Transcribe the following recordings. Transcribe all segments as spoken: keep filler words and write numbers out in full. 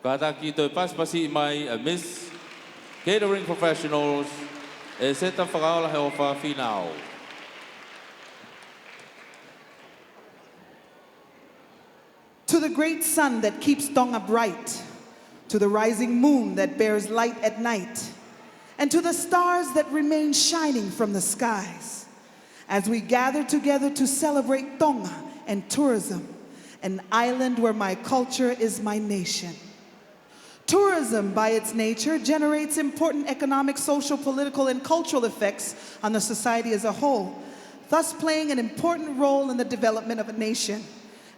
Kātaki toe pasipasi mai ʻa Miss Catering Professionals, ʻEseta Fakaola Heofa Finau. To the great sun that keeps Tonga bright, to the rising moon that bears light at night, and to the stars that remain shining from the skies, as we gather together to celebrate Tonga and tourism, an island where my culture is my nation. Tourism, by its nature, generates important economic, social, political, and cultural effects on the society as a whole, thus playing an important role in the development of a nation.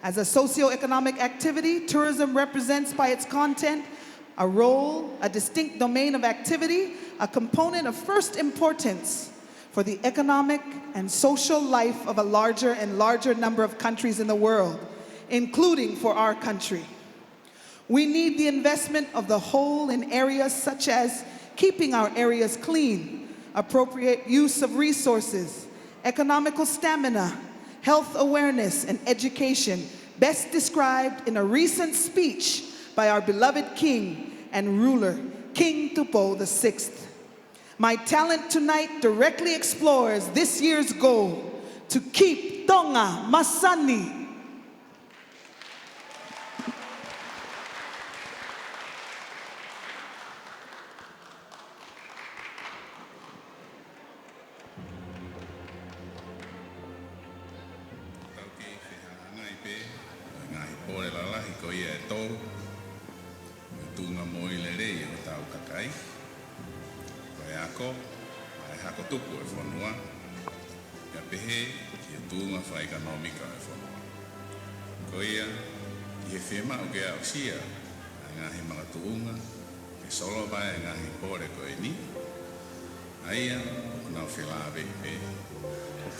As a socioeconomic activity, tourism represents by its content a role, a distinct domain of activity, a component of first importance for the economic and social life of a larger and larger number of countries in the world, including for our country. We need the investment of the whole in areas such as keeping our areas clean, appropriate use of resources, economical stamina, health awareness, and education, best described in a recent speech by our beloved king and ruler, King Tupou the sixth. My talent tonight directly explores this year's goal to keep Tonga Masani. Tau kei fehangahangai pē ʻi he ngaahi pole lalahi ko ia ʻe tolu. Mo e tuʻunga moʻui lelei ʻo hotau kakai, ko e ako, ʻa e hako tupu ʻo e fonua, pea pehē ki he tuʻunga fakaʻekonōmika ʻo e fonua. Ko ia, ʻi he fiemaʻu ke aʻusia ʻa e ngaahi makatuʻunga ke solova ai ʻa e ngaahi pole ko eni, ʻa ia ʻoku nau felāveʻi pē,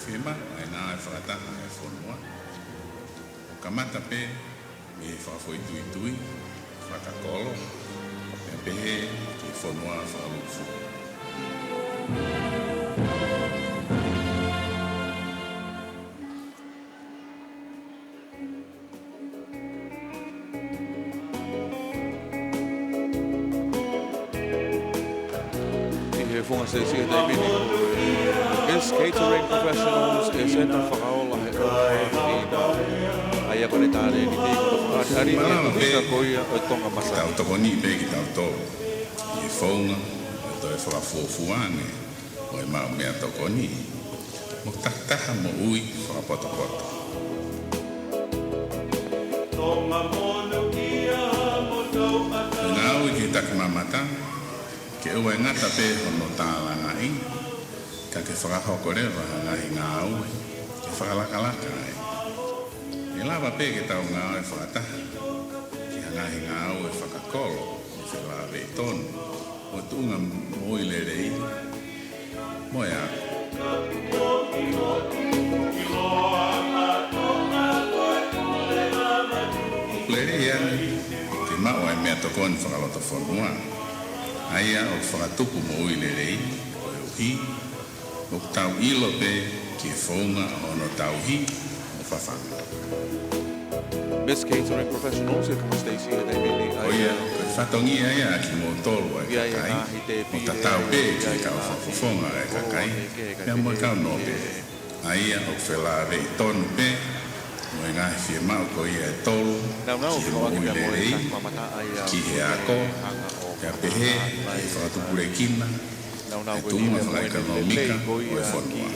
fiemaʻu ʻa e ngāue fakataha ʻa e fonua, ʻo kamata pē mei he fakafoʻituitui, fakakolo, pea pehē ki he fonua fakalūkufua. ʻI he funga siteisi he taimi ni, Miss Catering Professionals, ʻEseta Fakaola Heofa Finau. ʻA ia ko ʻene talēniti ko e fakaʻaliʻali ʻi he tuʻunga ko ia ʻo e Tonga Masani. Tau tokoni pē kitautolu ʻi he founga ʻo e toe fakafuofua ange ʻo e maʻu meʻatokoni mo takitaha moʻui fakapotopoto. Ngāue ki he takimamata, ke ʻoua ʻe ngata pē hono tālangaʻi, ka ke fakahoko leva ha ngaahi ngāue ke fakalakalaka ai. ʻE lava pē ke tau ngāue fakataha ki ha ngaahi ngāue fakakolo mo felāveʻi tonu, ʻo tuʻunga moʻui lelei mo e ako. Lelei ange ke maʻu ʻa e meʻatokoni fakalotofonua, ʻa ia ʻoku fakatupu moʻui lelei, koeʻuhi ʻoku tau ʻilo pē ki he founga ʻo hono tauhi mo fafanga. Miss Catering Professionals, ʻi he funga siteisi he taimi ni, ʻa ia ko e fatongia ia ʻa kimoutolu ʻa e kakai, ʻo tatau pē ki he kau fakafofonga ʻa e kakai, pea mo e kau nōpele, ʻa ia ʻoku felāveʻi tonu pē mo e ngaahi fiemaʻu ko ia ʻe tolu, ki he moʻui lelei, ki he ako, pea pehē ki he fakatupulekina ʻa e tuʻunga fakaʻekonōmika ʻo e fonua.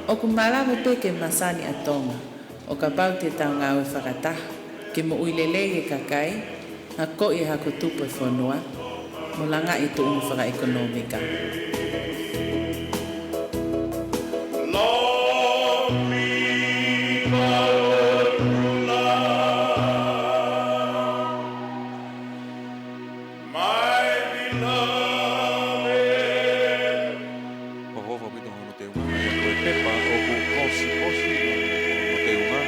ʻOku malava pē ke masani ʻa Tonga, ʻo kapau te tau ngāue fakataha ke moʻui lelei e kakai, akoʻi e hako tupu e fonua, mo langaʻi e tuʻunga fakaʻekonōmika. Hokohoko ʻaupito hono teunga, ʻa ia ko e pepa ʻoku hosihosi hono teunga.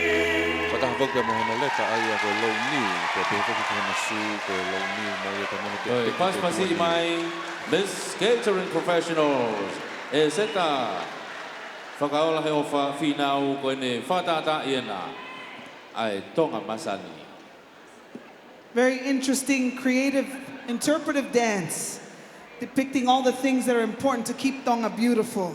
Fakataha foki pea mo hono leta, ʻa ia ko e louniu, pea pehē foki ki hono sū, ko e louniu mo ia pea mo hono teunga. Pasipasi mai, Miss Catering Professionals, ʻEseta Fakaola he ʻofa Fīnau, ko ʻene fakatātaaʻi ena ʻa e Tonga Masani. Very interesting, creative, interpretive dance, depicting all the things that are important to keep Tonga beautiful.